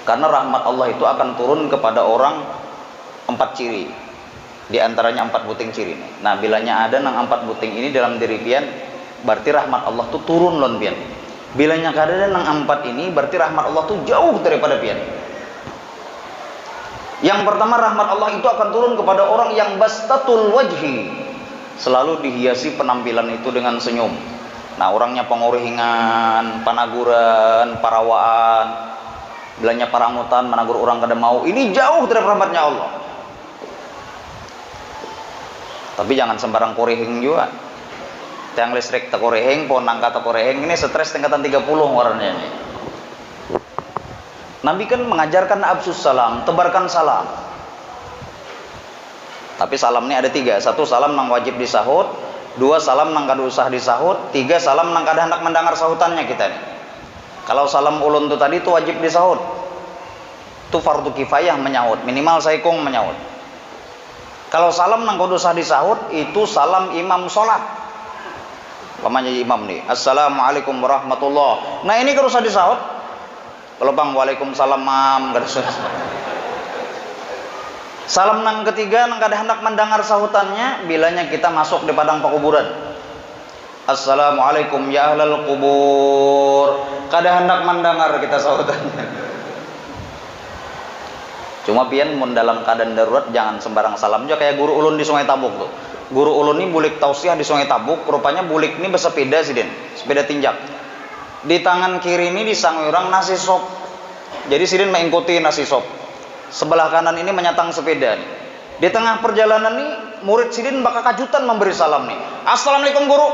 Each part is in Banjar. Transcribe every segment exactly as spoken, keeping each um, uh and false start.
Karena rahmat Allah itu akan turun kepada orang empat ciri. Di antaranya empat buting ciri nih. Nah, bilanya ada nang empat buting ini dalam diri pian, berarti rahmat Allah tuh turun lawan pian. Bilanya kada ada nang empat ini, berarti rahmat Allah tuh jauh daripada pian. Yang pertama, rahmat Allah itu akan turun kepada orang yang bastatul wajhi, selalu dihiasi penampilan itu dengan senyum. Nah, orangnya pangurihingan, panaguran, parawaan, bilanya parangutan, managur orang kada mau, ini jauh dari rahmatnya Allah. Tapi jangan sembarang kurihing juga. Tiang listrik takurihing, pohon nangka takurihing, ini stres tingkatan tiga puluh ngarannya ini. Nabi kan mengajarkan afsus salam, tebarkan salam. Tapi salam ni ada tiga. Satu, salam nang wajib disahut. Dua, salam nang kada usah disahut. Tiga, salam nang kada handak mandangar sahutannya kita ni. Kalau salam ulun tu tadi tu wajib disahut. Tu fardu kifayah manyahut, minimal saikung manyahut. Kalau salam nang kada usah disahut, itu salam imam salat. Umpamanya imam ni, "Assalamualaikum warahmatullah." Nah, ini kada usah disahut. Kalau pang, "Waalaikumsalam, Mam," kada usah. Salam nang ketiga, nang kada handak mandangar sahutannya, bilanya kita masuk di padang pakuburan. "Assalamualaikum ya ahlal kubur." Kada handak mandangar kita sahutannya. Cuma pian mun dalam keadaan darurat, jangan sembarang salam jua. Kayak guru ulun di Sungai Tabuk tu. Guru ulun ni bulik tausiah di Sungai Tabuk, rupanya bulik ni bersepeda sidin, sepeda tinjak. Di tangan kiri ni disangui urang nasi sop. Jadi sidin mengikuti nasi sop. Sebelah kanan ini menyatang sepeda ni. Di tengah perjalanan ni, murid sidin bakakajutan memberi salam ni. "Assalamualaikum, Guru."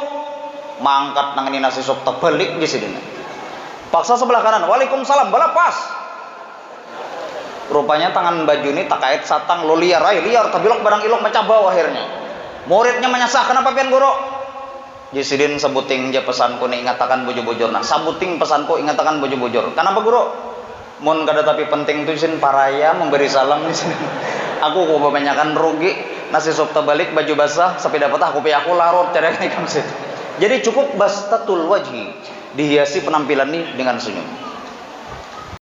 Mangkat nang ini nasi sop, terbalik di sidin. Paksa sebelah kanan, "Waalaikumsalam," balapas. Rupanya tangan baju ni takait satang, lo liar, ai, liar, tabilok barang ilok, macabau akhirnya. Muridnya manyasah, "Kenapa pian, Guru?" Jar sidin, "Sabuting ja pesanku ni, ingatakan bujur-bujur." Nah, "Sabuting pesanku, ingatakan bujur-bujur." "Kanapa, Guru?" "Mun kada tapi penting tu, isin paraya memberi salam di sini. Aku ku babanyakan rugi, nasi sup tabalik, baju basah, sapida patah, kupiahku larut," cariakan ikam situ. Jadi cukup bastatul wajhi, dihiasi penampilan ni dengan senyum.